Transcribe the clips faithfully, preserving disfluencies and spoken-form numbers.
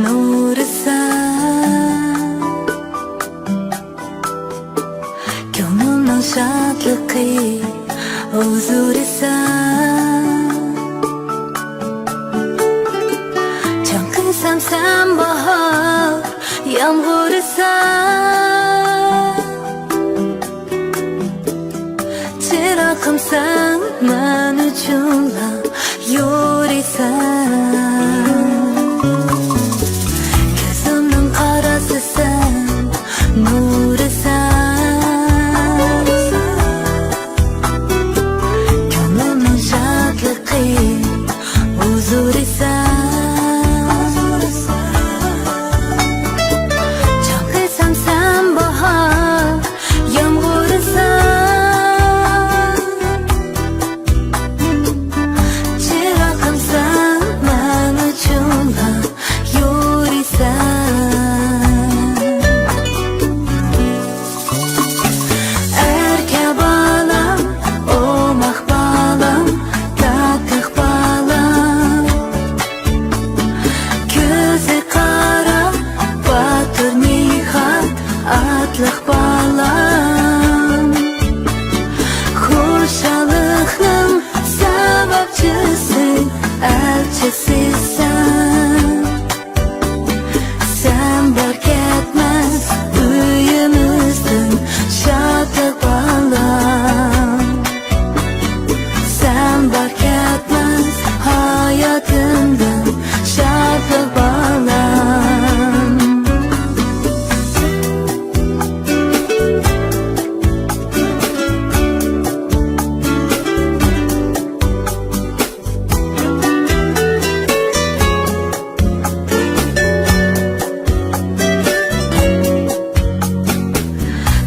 نۇرىسەن، كۆڭلۈمنىڭ شادلىقى، ھۇزۇرىسەن. چاڭقىسام سەن باھار يامغۇرىسەن. چىراغىم سەن مەن ئۈچۈنلا يورۇيسەن. كۆزۈمنىڭ قاراسى سەن، نۇرىسەن. كۆڭلۈمنىڭ شادلىقى، ھۇزۇرىسەن. چاڭقىسام سەن باھار يامغۇرىسەن. چىراغىم سەن مەن ئۈچۈنلا يورۇيسەن. ئەركە بالام، ئوماق بالام، تاتلىق بالام. كۆزى قارا، باتۇر نىھاد، ئاتلىق بالام. خۇشاللىقنىڭ سەۋەبچىسى، ئەلچىسى سەن. سەن بار كەتمەس ئۆيىمىزدىن شادلىق بالام. سەن بار كەتمەس ھاياتىمدىن شادلىق بالام.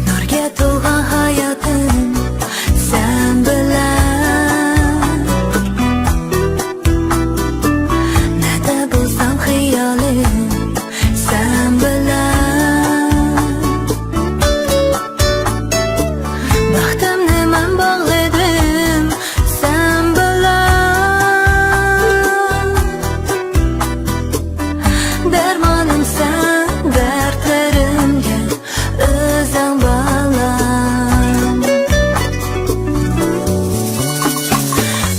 نۇرغا تولغان ھاياتىم سەن بىلەن. نەدە بولسام خىيالىم سەن بىلەن. بەختىمنى مەن باغلىدىم سەن بىلەن. دەرمانىم سەن دەردلىرىمگە ئۆزۈڭ بالام.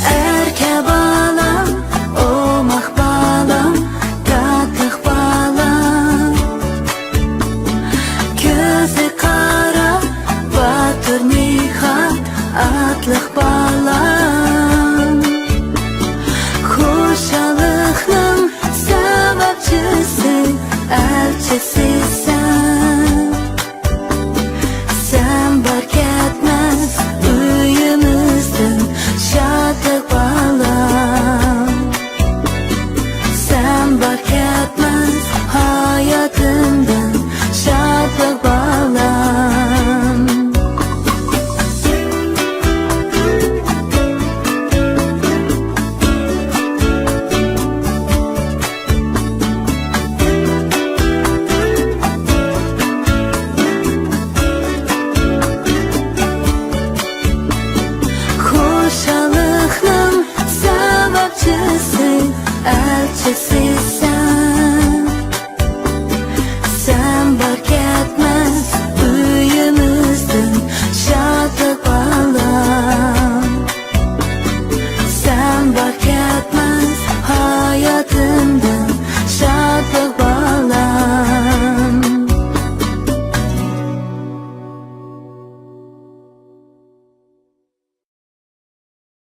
ئەركە بالام، ئوماق بالام، تاتلىق بالام. كۆزى قارا، باتۇر نىھاد، ئاتلىق بالام.